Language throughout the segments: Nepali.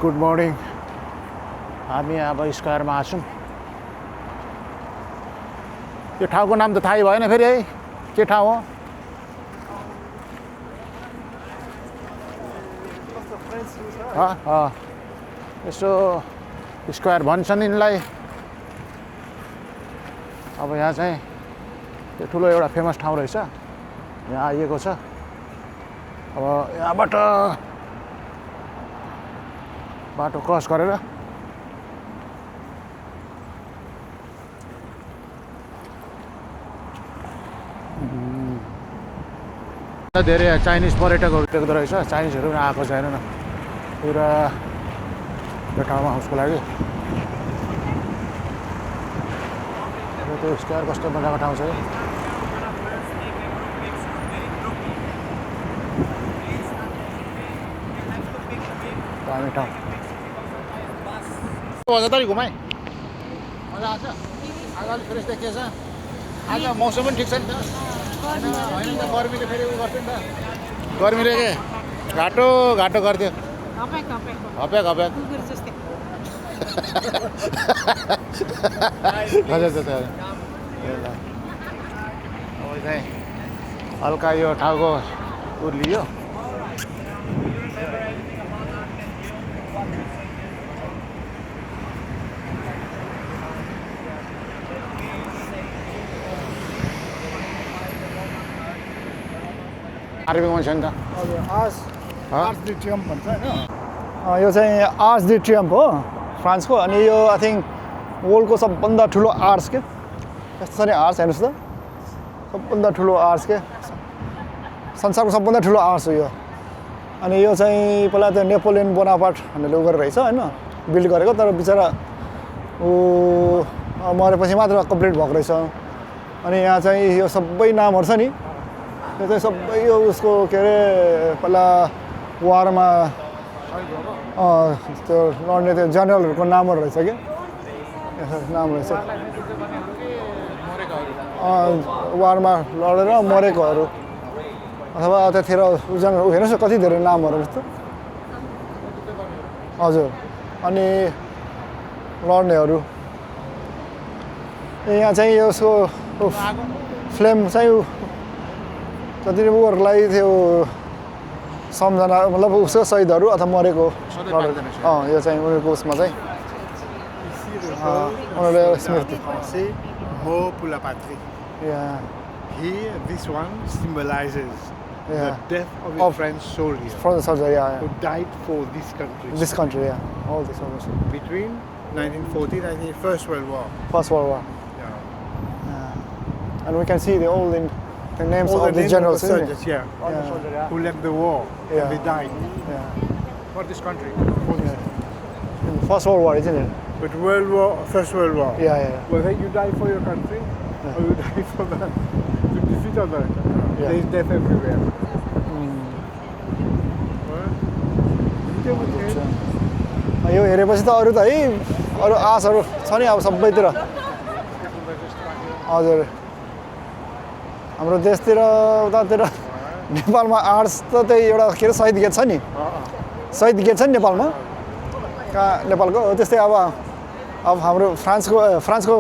Good morning. हामी अब स्क्वायरमा आछौँ। यो ठाउँको नाम त थाहै भएन फेरि है, के ठाउँ हो? यसो स्क्वायर भन्छन् यिनलाई। अब यहाँ चाहिँ त्यो ठुलो एउटा फेमस ठाउँ रहेछ, यहाँ आइएको छ। अब यहाँबाट बाटो क्रस गरेर धेरै चाइनिज पर्यटकहरू देख्दो रहेछ। चाइनिजहरू पनि आएको छैन न पुरा यो ठाउँमा उसको लागि। त्यो स्क्वायर कस्तो मजाको ठाउँ छ यो। दामी ठाउँ। जतारी घुमाइ मजा आउँछ। आज अलिक फ्रेस देखिएछ। आज मौसम पनि ठिक छ नि त। होइन नि त, गर्मीले फेरि उयो गर्छ नि त। गर्मीले के घाटो घाटो गरिदियो। हप्याक हप्याक अब चाहिँ हल्का यो ठाउँको उर्लियो। आर्मीको मान्छे नि त। आर्च दि ट्रियम्फ भन्छ होइन। यो चाहिँ आर्च दि ट्रियम्फ हो फ्रान्सको। अनि यो आई थिङ्क वर्ल्डको सबभन्दा ठुलो आर्च के। यस्तो छ नि आर्च, हेर्नुहोस् त, सबभन्दा ठुलो आर्च के, संसारको सबभन्दा ठुलो आर्च हो यो। अनि यो चाहिँ पहिला त नेपोलियन बोनापार्ट भन्नेले उ गरेर रहेछ होइन, बिल्ड गरेको। तर बिचरा ऊ मरेपछि मात्र कम्प्लिट भएको रहेछ। अनि यहाँ चाहिँ यो सबै नामहरू छ नि, यो चाहिँ सबै यो उसको के अरे पहिला वारमा त्यो लड्ने त्यो जनरलहरूको नामहरू रहेछ क्या, नाम रहेछ। वारमा लडेर मरेकोहरू अथवा त्यतिखेर जनरल हेर्नुहोस् न कति धेरै नामहरू जस्तो। हजुर। अनि लड्नेहरू यहाँ चाहिँ यसको फ्लेम चाहिँ जति उनीहरूलाई त्यो सम्झना मतलब उसको शहीदहरू अथवा मरेको यो चाहिँ उनीहरूको उसमा चाहिँ उनीहरूले स्मृति। This one symbolizes the death of a French soldier who died for this country. This country, yeah. All this one. Between 1940 and First World War. First World War. Yeah. And we can see the names all of the generals, soldiers, who left the war and they died For this country. In First World War, isn't it? But First World War. Yeah. Whether you die for your country or you die for to defeat other, there is death everywhere. यो हेरेपछि त अरू त है अरू आशहरू छ नि अब सबैतिर। हजुर। हाम्रो देशतिर उतातिर नेपालमा आर्ट्स त त्यही एउटा के अरे शहीद गेट छ नि, शहीद गेट छ नि नेपालमा, कहाँ नेपालको त्यस्तै। अब हाम्रो फ्रान्सको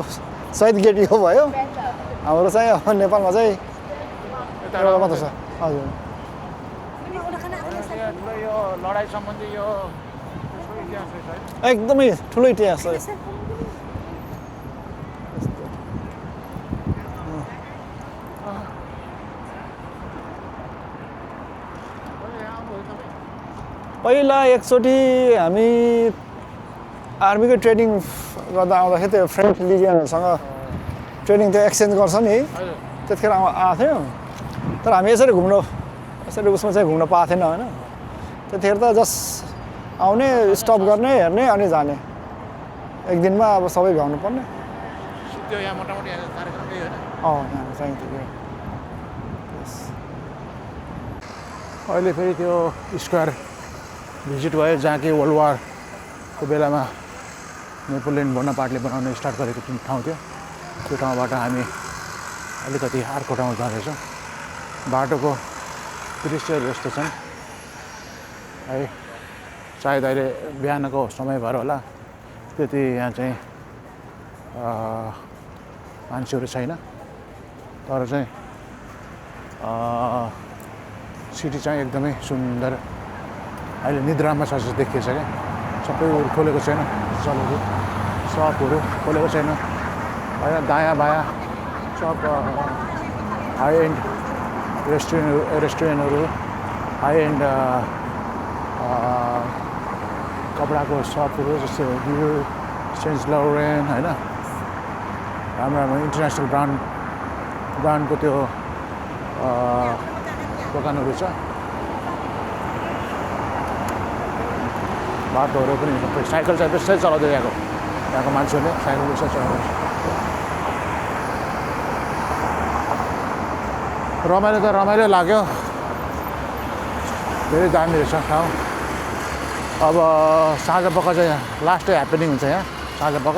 शहीद गेट यो भयो। हाम्रो चाहिँ अब नेपालमा चाहिँ एउटा मात्र छ। हजुर। लडाइँ सम्बन्धी यो एकदमै ठुलो इतिहास छ। पहिला एकचोटि हामी आर्मीको ट्रेनिङ गर्दा आउँदाखेरि त्यो फ्रेन्च लिजियनहरूसँग ट्रेनिङ त्यो एक्सचेन्ज गर्छ नि, त्यतिखेर आएको थियो। तर हामी यसरी उसमा चाहिँ घुम्न पाएको थिएन होइन। त्यतिखेर त जस्ट आउने, स्टप गर्ने, हेर्ने अनि जाने। एक दिनमा अब सबै भ्याउनु पर्ने। यहाँ मोटामोटी कार्यक्रम त्यही होइन। यहाँ चाहिँ अहिले फेरि त्यो स्क्वायर भिजिट भयो जहाँ कि वर्ल्ड वारको बेलामा नेपोलियन बोनापार्टले बनाउन स्टार्ट गरेको जुन ठाउँ थियो, त्यो ठाउँबाट हामी अलिकति अर्को ठाउँ जाँदैछौँ। बाटोको दृश्यहरू यस्तो छन् है, सायद अहिले बिहानको समय भएर होला त्यति यहाँ चाहिँ मान्छेहरू छैन तर चाहिँ सिटी चाहिँ एकदमै सुन्दर अहिले निद्रामा छ जस्तो देखिएछ क्या सबै खोलेको छैन सलहरू सपहरू खोलेको छैन होइन दायाँ बायाँ सब हाई एन्ड रेस्टुरेन्टहरू हाई एन्ड कपडाको सपहरू जस्तै डियो सेन्ट लरेन होइन राम्रो राम्रो इन्टरनेसनल ब्रान्डको त्यो दोकानहरू छ बाटोहरू पनि सबै साइकल चाहिँ त्यसै चलाउँदै यहाँको मान्छेहरूले साइकल त्यसै चलाउँदैछ रमाइलो त रमाइलो लाग्यो धेरै दामी रहेछ ठाउँ अब साँझपख चाहिँ लास्ट ह्यापनिङ हुन्छ यहाँ साँझपख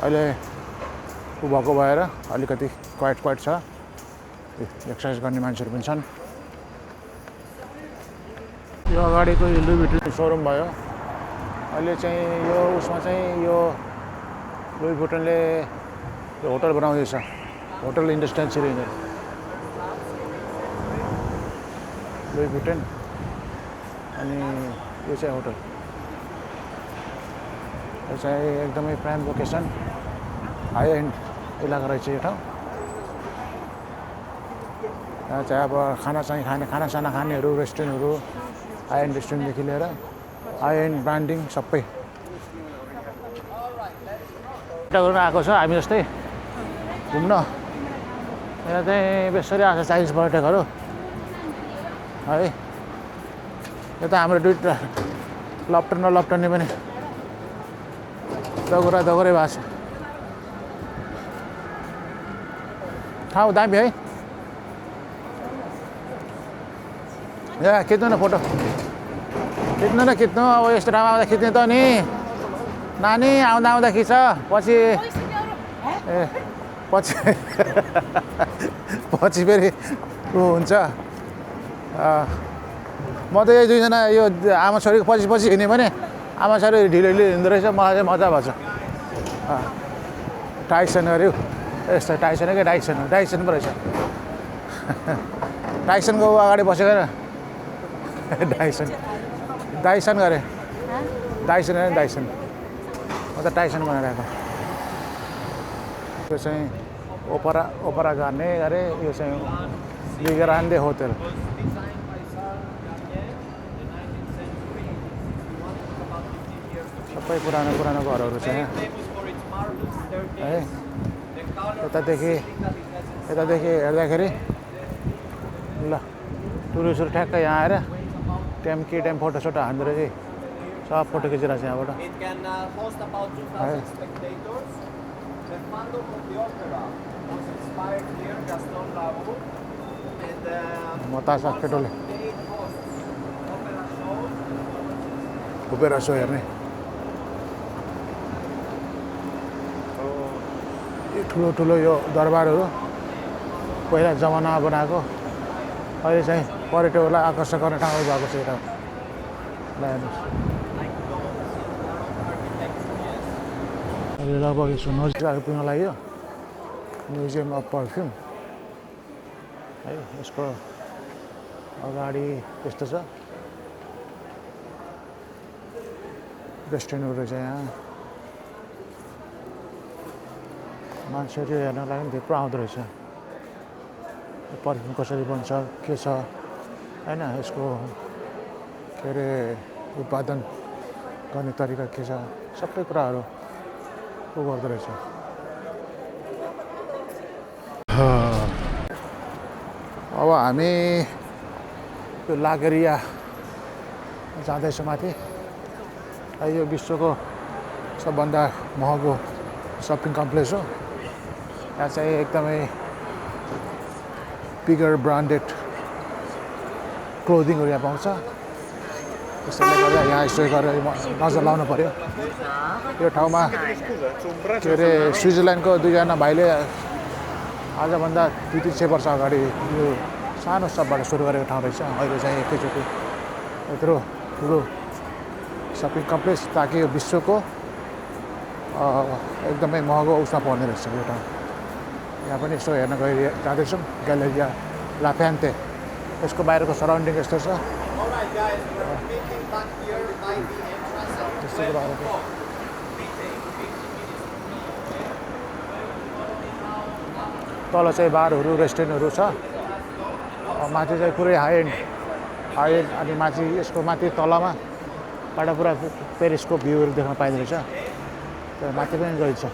अहिले उ भएको भएर अलिकति क्वाइट छ एक्सर्साइज गर्ने मान्छेहरू पनि छन् यो अगाडिको यो लुई भुइटन सोरुम भयो अहिले चाहिँ यो उसमा चाहिँ यो लुई भुइटनले यो होटल बनाउँदैछ होटल इन्डस्ट्रियल सिरिज लुई भुइटन अनि यो चाहिँ होटल यो चाहिँ एकदमै प्राइम लोकेसन हाई एन्ड इलाका रहेछ यो ठाउँ यहाँ चाहिँ अब खानासाना खानेहरू रेस्टुरेन्टहरू हाई एन्ड रेस्टुरेन्टदेखि लिएर हाई एन्ड ब्रान्डिङ सबै गर्न आएको छ हामी जस्तै घुम्न यहाँ चाहिँ बेसरी आएको छ चाइनिज पर्यटकहरू है यता हाम्रो दुईवटा लप्टन र लप्टनले पनि दगुरै भएको छ ठाउँ दामी है यहाँ खिच्नु न फोटो खिच्नु अब यस्तो ठाउँमा आउँदा खिच्ने त नि नानी आउँदा खिच पछि पछि फेरि ऊ हुन्छ म त यही दुईजना यो आमा छोरीको पछि हिँड्यो भने आमा छोरी ढिलो हिँड्दो रहेछ मलाई चाहिँ मजा भएछ टाइसन गऱ्यो यस्तो टाइसन क्या डाइसन पो रहेछ डाइसनको अगाडि बसेको डाइसन गरेँ डाइसन म त टाइसन बनाइरहेको यो चाहिँ ओपरा गर्ने गरे यो चाहिँ लिगरान्डे होटल सबै पुरानो घरहरू छ यहाँ है यतादेखि हेर्दाखेरि ल टुरिस्टहरू ठ्याक्कै यहाँ आएर टाइम फोटोसोटो हान्दो रहेछ सब फोटो खिचिरहेको छ यहाँबाट मतासा केटोले ओपेरा सो हेर्ने ठुलो यो दरबारहरू पहिला जमानामा बनाएको अहिले चाहिँ पर्यटकहरूलाई आकर्षण गर्ने ठाउँ भएको छ यता अहिले लगभग यसो नजिक पुग्न लाग्यो म्युजियम अफ पर्फ्युम है यसको अगाडि यस्तो छ रेस्टुरेन्टहरू रहेछ यहाँ मान्छेहरू हेर्नको लागि पनि थुप्रो आउँदो रहेछ पर्फ्युम कसरी बन्छ के छ होइन यसको के अरे उत्पादन गर्ने तरिका के छ सबै कुराहरू उ गर्दो रहेछ अब हामी यो लागेरिया जाँदैछौँ माथि यो विश्वको सबभन्दा महँगो सपिङ कम्प्लेक्स हो यहाँ चाहिँ एकदमै बिगर ब्रान्डेड क्लोदिङहरू यहाँ पाउँछ त्यसैले गर्दा यहाँ यसो गरेर नजर लाउनु पऱ्यो यो ठाउँमा के अरे स्विजरल्यान्डको दुईजना भाइले आजभन्दा 2-3 वर्ष अगाडि यो सानो सबबाट सुरु गरेको ठाउँ रहेछ अहिले चाहिँ एकैचोटि यत्रो ठुलो सपिङ कम्प्लेक्स ताकि यो विश्वको एकदमै महँगो उसमा पर्ने रहेछ यो ठाउँ यहाँ पनि यसो हेर्न जाँदैछौँ ग्यालेरिया लाफ्यान्ते यसको बाहिरको सराउन्डिङ यस्तो छ त्यस्तो कुराहरू तल चाहिँ बारहरू रेस्टुरेन्टहरू छ माथि चाहिँ पुरै हाई एन्ड अनि माथि यसको माथि तलमा बाट पुरा पेरिसको भ्यूहरू देख्न पाइँदो रहेछ त्यो माथि पनि गइन्छ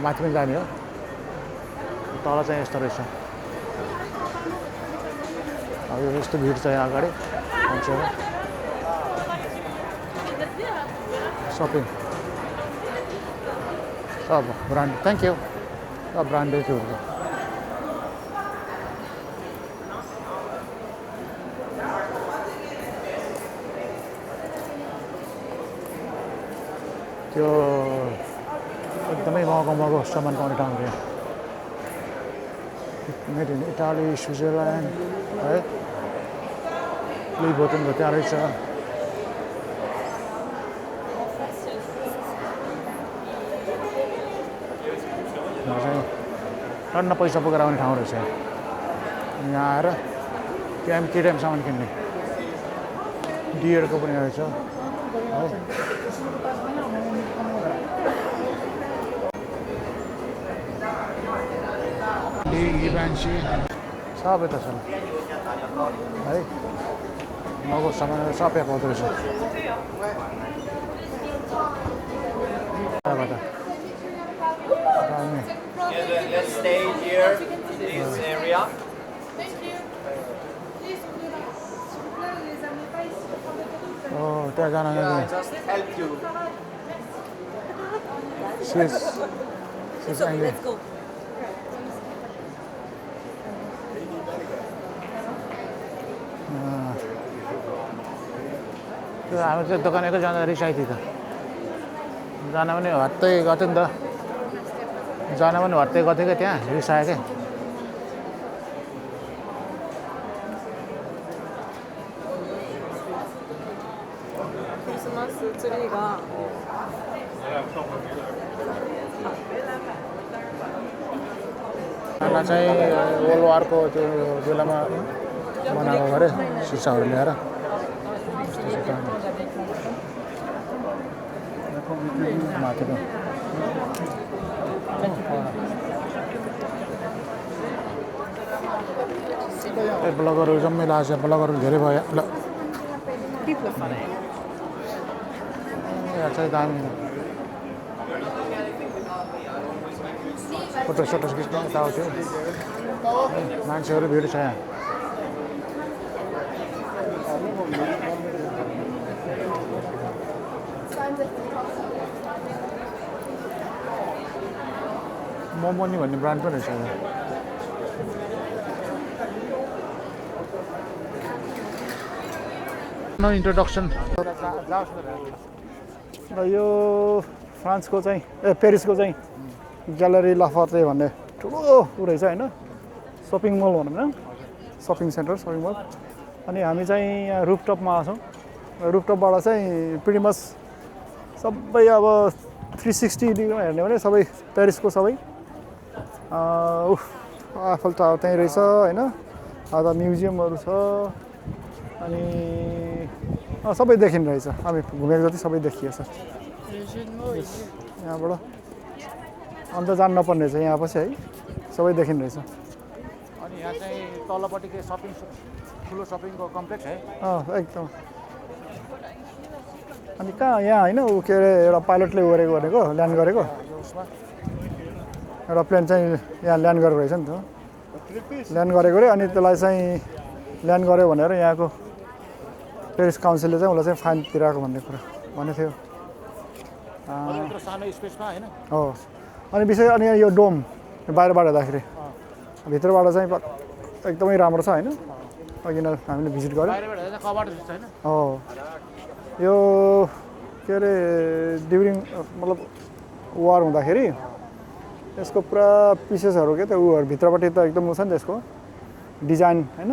माथि पनि जाने हो तल चाहिँ यस्तो रहेछ यो यस्तो भिड छ यहाँ अगाडि मान्छेहरू सपिङ सब ब्रान्ड थ्याङ्क यू सब ब्रान्डेडहरू त्यो एकदमै महँगो सामान पाउने ठाउँ हो मेड इन इटाली स्विजरल्यान्ड है लुई भुइटनको त्यहाँ रहेछ टन्न पैसा बोकेर आउने ठाउँ रहेछ यहाँ आएर त्यहाँ केटिएम सामान किन्ने डियरको पनि रहेछ है इभान्सी सबै त छ है महँगो सामानहरू सबै पाउँदो रहेछ Let's stay here in this area. त्यहाँ जान Just help you. She's angry. Let's go. त्यो हामी चाहिँ दोकान एकै जाँदा रिसाइथ्यो त जान पनि हत्तै गर्थ्यो नि त जान पनि हत्तै गर्थ्यो क्या त्यहाँ रिसायो क्या 크리스마스 트리가 खाना चाहिँ वर्ल्ड वारको त्यो बेलामा बनाएको अरे सिसाहरू ल्याएर माथिको ब्लगरहरू जम्मै लाग्छ ब्लगरहरू धेरै भयो यहाँ चाहिँ दामी फोटो सोटो खिच्न यताउति मान्छेहरू भिड छ यहाँ मोमोनी भन्ने ब्रान्ड पनि रहेछ नो इन्ट्रोडक्सन र यो फ्रान्सको चाहिँ पेरिसको चाहिँ ग्यालेरी लाफर्टे भन्ने ठुलो ऊ रहेछ होइन सपिङ मल भनौँ न सपिङ सेन्टर सपिङ मल अनि हामी चाहिँ यहाँ रुफटपमा आएको छौँ रुफटपबाट चाहिँ प्रिटिमस सबै अब 360 डिग्रीमा हेर्ने भने सबै पेरिसको सबै आफल टावर त्यहीँ रहेछ होइन आधा म्युजियमहरू छ अनि सबै देखिने रहेछ हामी घुमेको जति सबै देखिएछ यहाँबाट अन्त जानु नपर्ने रहेछ यहाँ पछि है सबै देखिने रहेछ अनि यहाँ चाहिँ तलपट्टि के सपिङ ठुलो सपिङको कम्प्लेक्स है एकदम अनि कहाँ यहाँ होइन ऊ के अरे एउटा पाइलटले गरेको भनेको ल्यान्ड गरेको एउटा प्लेन चाहिँ यहाँ ल्यान्ड गरेको रहेछ नि त ल्यान्ड गरेको अरे अनि त्यसलाई चाहिँ ल्यान्ड गर्यो भनेर यहाँको पेरिस काउन्सिलले चाहिँ उसलाई चाहिँ फाइन तिराएको भन्ने कुरा भनेको थियो सानो स्पेसमा हैन हो अनि विशेष अनि यो डोम बाहिरबाट हेर्दाखेरि भित्रबाट चाहिँ एकदमै राम्रो छ होइन अघि हामीले भिजिट गऱ्यौँ बाहिरबाट हेर्दा कबाट जस्तो हैन हो यो के अरे ड्युरिङ मतलब वार हुँदाखेरि यसको पुरा पिसेसहरू के त उहरू भित्रपट्टि त एकदम उ छ नि त यसको डिजाइन होइन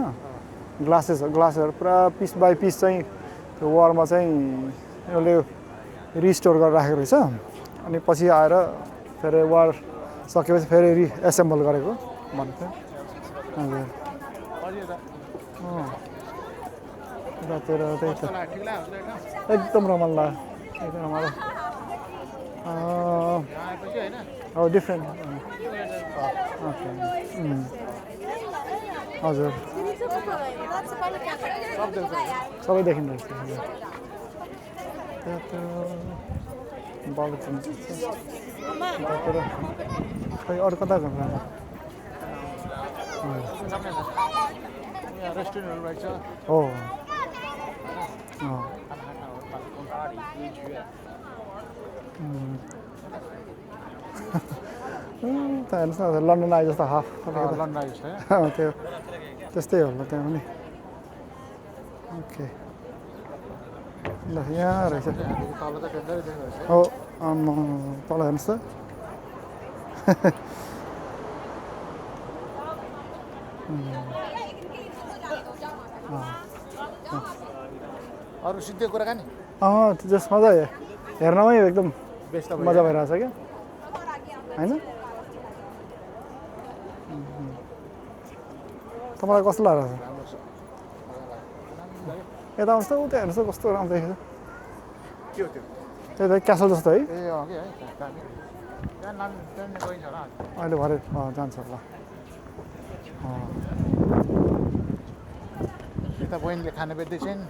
ग्लासेसहरू पुरा पिस बाई पिस चाहिँ त्यो वारमा चाहिँ यसले रिस्टोर गरेर राखेको रहेछ अनि पछि आएर फेरि वार सकेपछि फेरि रिएसेम्बल गरेको भन्थ्यो हजुर यतातिर त्यही त एकदम रमाइलो लाग्यो एकदम रमाइलो अब डिफ्रेन्ट ओके हजुर सबै देखिँदो रहेछ बालुचिन खै अरू कता गर्नु रेस्टुरेन्टहरू रहेछ हो त हेर्नुहोस् न लन्डन आए जस्तो हाफ लन्डन आइस है त्यो त्यस्तै होला त्यहाँ पनि ओके ल यहाँ रहेछ तल त डेन्जरै देख्दो रहेछ हो तल हेर्नुहोस् त अरू सिद्धे कुराकानी जस मजा हेर्नमै एकदम बेस्ट मजा भइरहेछ क्या होइन तपाईँलाई कस्तो लागेको छ यता आउँछ त उता हेर्नुहोस् त कस्तो राम्रो देखेको के हो त्यो त्यही त क्यासल जस्तो है ए अँ कि है दामी त्यहाँ गइन्छ होला अहिले भरे जान्छ होला यता बहिनीले खाना बेच्दैछन्